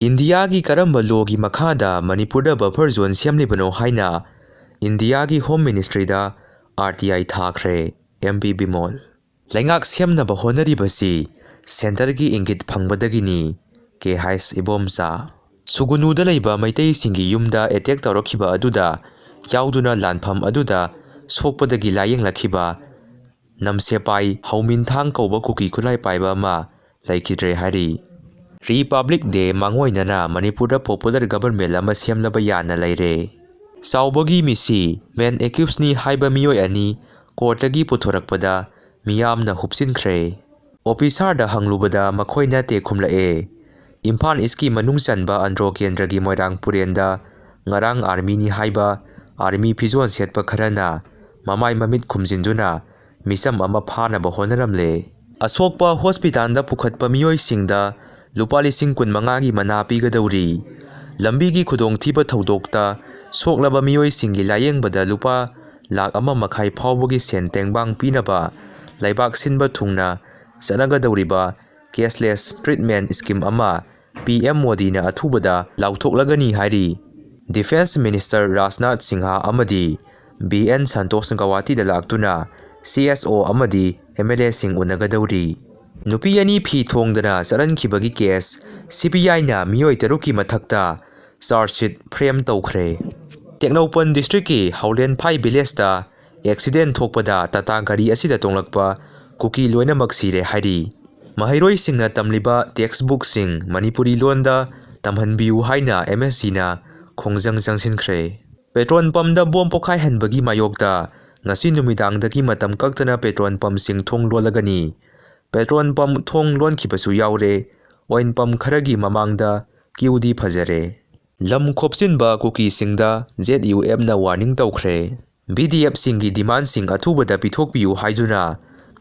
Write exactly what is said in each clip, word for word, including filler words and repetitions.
ꯏꯟꯗꯤꯌꯥꯒꯤ ꯀꯔꯝꯕ ꯂꯣꯒꯤ ꯃꯈꯥꯗ ꯃꯅꯤꯄꯨꯔꯗ ꯕꯐꯔ ꯖꯣꯟ ꯁꯦꯝꯂꯤꯕꯅꯣ ꯍꯥꯏꯅ ꯏꯟꯗꯤꯌꯥꯒꯤ ꯍꯣꯝ ꯃꯤꯅꯤꯁꯇ꯭ꯔꯤꯗ ꯑꯥꯔ ꯇꯤ ꯑꯥꯏ ꯊꯥꯈ꯭ꯔꯦ꯫ M P Bimol. ꯂꯩꯉꯥꯛ ꯁꯦꯝꯅꯕ ꯍꯣꯠꯅꯔꯤꯕꯁꯤ ꯁꯦꯟꯇꯔꯒꯤ ꯏꯪꯒꯤꯠ ꯐꯪꯕꯗꯒꯤꯅꯤ꯫ ꯀꯦ ꯍꯩꯁ ꯏꯕꯣꯝꯆꯥ꯫ ꯁꯨꯒꯨꯅꯨꯗ ꯂꯩꯕ ꯃꯩꯇꯩꯁꯤꯡꯒꯤ ꯌꯨꯝꯗ ꯑꯦꯇꯦꯛ ꯇꯧꯔꯛꯈꯤꯕ ꯑꯗꯨꯗ ꯌꯥꯎꯗꯨꯅ ꯂꯥꯟꯐꯝ ꯑꯗꯨꯗ ꯁꯣꯛꯄꯗꯒꯤ ꯂꯥꯌꯦꯡꯂꯛꯈꯤꯕ ꯅꯝꯁꯦꯄꯥꯏ ꯍꯧꯃꯤꯟꯊꯥꯡ ꯀꯧꯕ ꯀꯨꯀꯤ ꯈꯨꯠꯂꯥꯏ ꯄꯥꯏꯕ ꯑꯃ ꯂꯩꯈꯤꯗ꯭ꯔꯦ ꯍꯥꯏꯔꯤ꯫ ꯔꯤꯄꯕ꯭ꯂꯤꯛ ꯗꯦ ꯃꯥꯡꯑꯣꯏꯅꯅ ꯃꯅꯤꯄꯨꯔꯗ ꯄꯣꯄꯨꯂꯔ ꯒꯕꯔꯃꯦꯟ ꯑꯃ ꯁꯦꯝꯅꯕ ꯌꯥꯅ ꯂꯩꯔꯦ꯫ ꯆꯥꯎꯕꯒꯤ ꯃꯤꯁꯤ ꯃꯦꯟ ꯑꯦꯀ꯭ꯌꯨꯁꯅꯤ ꯍꯥꯏꯕ ꯃꯤꯑꯣꯏ ꯑꯅꯤ ꯀꯣꯔꯠꯇꯒꯤ ꯄꯨꯊꯣꯔꯛꯄꯗ ꯃꯤꯌꯥꯝꯅ ꯍꯨꯞꯆꯤꯟꯈ꯭ꯔꯦ꯫ ꯑꯣꯐꯤꯁꯥꯔꯗ ꯍꯪꯂꯨꯕꯗ ꯃꯈꯣꯏꯅ ꯇꯦ ꯈꯨꯝꯂꯛꯑꯦ꯫ ꯏꯝꯐꯥꯜ ꯏꯁꯀꯤ ꯃꯅꯨꯡ ꯆꯟꯕ ꯑꯟꯗ꯭ꯔꯣ ꯀꯦꯟꯗ꯭ꯔꯒꯤ ꯃꯣꯏꯔꯥꯡ ꯄꯨꯔꯦꯟꯗ ꯉꯔꯥꯡ ꯑꯥꯔꯃꯤꯅꯤ ꯍꯥꯏꯕ ꯑꯥꯔꯃꯤ ꯐꯤꯖꯣꯜ ꯁꯦꯠꯄ ꯈꯔꯅ ꯃꯃꯥꯏ ꯃꯃꯤꯠ ꯈꯨꯝꯖꯤꯟꯗꯨꯅ ꯃꯤꯆꯝ ꯑꯃ ꯐꯥꯅꯕ ꯍꯣꯠꯅꯔꯝꯂꯦ꯫ ꯑꯁꯣꯛꯄ ꯍꯣꯁꯄꯤꯇꯥꯜꯗ ꯄꯨꯈꯠꯄ ꯃꯤꯑꯣꯏꯁꯤꯡꯗ ꯂꯨꯄꯥ ꯂꯤꯁꯤꯡ ꯀꯨꯟꯃꯉꯥꯒꯤ ꯃꯅꯥ ꯄꯤꯒꯗꯧꯔꯤ꯫ ꯂꯝꯕꯤꯒꯤ ꯈꯨꯗꯣꯡꯊꯤꯕ ꯊꯧꯗꯣꯛꯇ ꯁꯣꯛꯂꯕ ꯃꯤꯑꯣꯏꯁꯤꯡꯒꯤ ꯂꯥꯌꯦꯡꯕꯗ ꯂꯨꯄꯥ ꯂꯥꯈ ꯑꯃ ꯃꯈꯥꯏ ꯐꯥꯎꯕꯒꯤ ꯁꯦꯟ ꯇꯦꯡꯕꯥꯡ ꯄꯤꯅꯕ ꯂꯩꯕꯥꯛ ꯁꯤꯟꯕ ꯊꯨꯡꯅ ꯆꯠꯅꯒꯗꯧꯔꯤꯕ cashless treatment scheme ꯑꯃ ꯄꯤ ꯑꯦꯝ ꯃꯣꯗꯤꯅ ꯑꯊꯨꯕꯗ ꯂꯥꯎꯊꯣꯛꯂꯒꯅꯤ ꯍꯥꯏꯔꯤ꯫ ꯗꯤꯐꯦꯟꯁ ꯃꯤꯅꯤꯁꯇꯔ ꯔꯥꯖꯅꯥꯊ ꯁꯤꯡꯍ ꯑꯃꯗꯤ ꯕꯤ ꯑꯦꯟ ꯁꯟꯇꯣꯁ ꯒꯧꯍꯥꯇꯤꯗ ꯂꯥꯛꯇꯨꯅ ꯁꯤ ꯑꯦꯁ ꯑꯣ ꯑꯃꯗꯤ ꯑꯦꯝ ꯑꯦꯜ ꯑꯦꯁꯤꯡ ꯎꯅꯒꯗꯧꯔꯤ꯫ ꯅꯨꯄꯤ ꯑꯅꯤ ꯐꯤ ꯊꯣꯡꯗꯅ ꯆꯠꯍꯟꯈꯤꯕꯒꯤ ꯀꯦꯁ ꯁꯤ ꯕꯤ ꯑꯥꯏꯅ ꯃꯤꯑꯣꯏ ꯇꯔꯨꯛꯀꯤ ꯃꯊꯛꯇ ꯆꯥꯔꯖ ꯁꯤꯠ ꯐ꯭ꯔꯦꯝ ꯇꯧꯈ꯭ꯔꯦ꯫ ꯇꯦꯡꯅꯧꯄꯜ ꯗꯤꯁꯇ꯭ꯔꯤꯛꯀꯤ ꯍꯥꯎꯂꯦꯟꯐꯥꯏ ꯚꯤꯂꯦꯖꯇ ꯑꯦꯛꯁꯤꯗꯦꯟ ꯊꯣꯛꯄꯗ ꯇꯥꯇꯥ ꯒꯥꯔꯤ ꯑꯁꯤꯗ ꯇꯣꯡꯂꯛꯄ ꯀꯨꯀꯤ ꯂꯣꯏꯅꯃꯛ ꯁꯤꯔꯦ ꯍꯥꯏꯔꯤ꯫ ꯃꯍꯩꯔꯣꯏꯁꯤꯡꯅ ꯇꯝꯂꯤꯕ ꯇꯦꯛꯁ ꯕꯨꯛꯁꯤꯡ ꯃꯅꯤꯄꯨꯔꯤ ꯂꯣꯟꯗ ꯇꯝꯍꯟꯕꯤꯌꯨ ꯍꯥꯏꯅ ꯑꯦꯝ ꯑꯦꯁ ꯁꯤꯅ ꯈꯣꯡꯖꯪ ꯆꯪꯁꯤꯟꯈ꯭ꯔꯦ꯫ ꯄꯦꯇ꯭ꯔꯣꯜ ꯄꯝꯗ ꯕꯣꯝ ꯄꯣꯈꯥꯏꯍꯟꯕꯒꯤ ꯃꯥꯌꯣꯛꯇ ꯉꯁꯤ ꯅꯨꯃꯤꯗꯥꯡꯗꯒꯤ ꯃꯇꯝ ꯀꯛꯇꯅ ꯄꯦꯇ꯭ꯔꯣꯜ ꯄꯝꯁꯤꯡ ꯊꯣꯡ ꯂꯣꯜꯂꯒꯅꯤ꯫ ꯄꯦꯇ꯭ꯔꯣꯜ ꯄꯝ ꯊꯣꯡ ꯂꯣꯟꯈꯤꯕꯁꯨ ꯌꯥꯎꯔꯦ꯫ ꯑꯣꯏꯜ ꯄꯝ ꯈꯔꯒꯤ ꯃꯃꯥꯡꯗ ꯀ꯭ꯌꯨꯗꯤ ꯐꯖꯔꯦ꯫ ꯂꯝ ꯈꯣꯞꯆꯤꯟꯕ ꯀꯨꯀꯤꯁꯤꯡꯗ ꯖꯦꯠ ꯌꯨ ꯑꯦꯐꯅ ꯋꯥꯔꯅꯤꯡ ꯇꯧꯈ꯭ꯔꯦ꯫ ꯚꯤ ꯗꯤ ꯑꯦꯐꯁꯤꯡꯒꯤ ꯗꯤꯃꯥꯟꯁꯤꯡ ꯑꯊꯨꯕꯗ ꯄꯤꯊꯣꯛꯄꯤꯌꯨ ꯍꯥꯏꯗꯨꯅ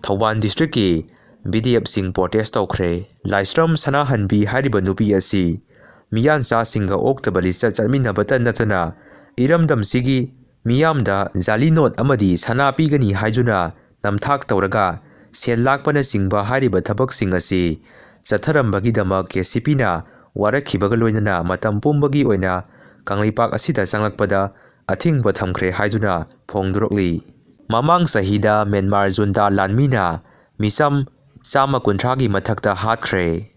ꯊꯧꯕꯥꯜ ꯗꯤꯁꯇ꯭ꯔꯤꯛꯀꯤ ꯚꯤ ꯗꯤ ꯑꯦꯐꯁꯤꯡ ꯄ꯭ꯔꯣꯇꯦꯁ ꯇꯧꯈ꯭ꯔꯦ꯫ ꯂꯥꯏꯁ꯭ꯔꯝ ꯁꯅꯥꯍꯟꯕꯤ ꯍꯥꯏꯔꯤꯕ ꯅꯨꯄꯤ ꯑꯁꯤ ꯃꯤꯌꯥꯟꯆꯥꯁꯤꯡꯒ ꯑꯣꯛꯇꯕ ꯂꯤꯆꯠ ꯆꯠꯃꯤꯟꯅꯕꯇ ꯅꯠꯇꯅ ꯏꯔꯝꯗꯝꯁꯤꯒꯤ ꯃꯤꯌꯥꯝꯗ ꯖꯥꯂꯤ ꯅꯣꯠ ꯑꯃꯗꯤ ꯁꯅꯥ ꯄꯤꯒꯅꯤ ꯍꯥꯏꯗꯨꯅ ꯅꯝꯊꯥꯛ ꯇꯧꯔꯒ ꯁꯦꯜ ꯂꯥꯛꯄꯅꯆꯤꯡꯕ ꯍꯥꯏꯔꯤꯕ ꯊꯕꯛꯁꯤꯡ ꯑꯁꯤ ꯆꯠꯊꯔꯝꯕꯒꯤꯗꯃꯛ ꯀꯦ ꯁꯤ ꯄꯤꯅ ꯋꯥꯔꯛꯈꯤꯕꯒ ꯂꯣꯏꯅꯅ ꯃꯇꯝ ꯄꯨꯝꯕꯒꯤ ꯑꯣꯏꯅ ꯀꯪꯂꯩꯄꯥꯛ ꯑꯁꯤꯗ ꯆꯪꯂꯛꯄꯗ ꯑꯊꯤꯡꯕ ꯊꯝꯈ꯭ꯔꯦ ꯍꯥꯏꯗꯨꯅ ꯐꯣꯡꯗꯣꯔꯛꯂꯤ꯫ ꯃꯃꯥꯡ ꯆꯍꯤꯗ ꯃ꯭ꯌꯥꯟꯃꯥꯔ ꯖꯨꯟꯇꯥ ꯂꯥꯟꯃꯤꯅ ꯃꯤꯆꯝ ꯆꯥꯝꯃ ꯀꯨꯟꯊ꯭ꯔꯥꯒꯤ ꯃꯊꯛꯇ ꯍꯥꯠꯈ꯭ꯔꯦ꯫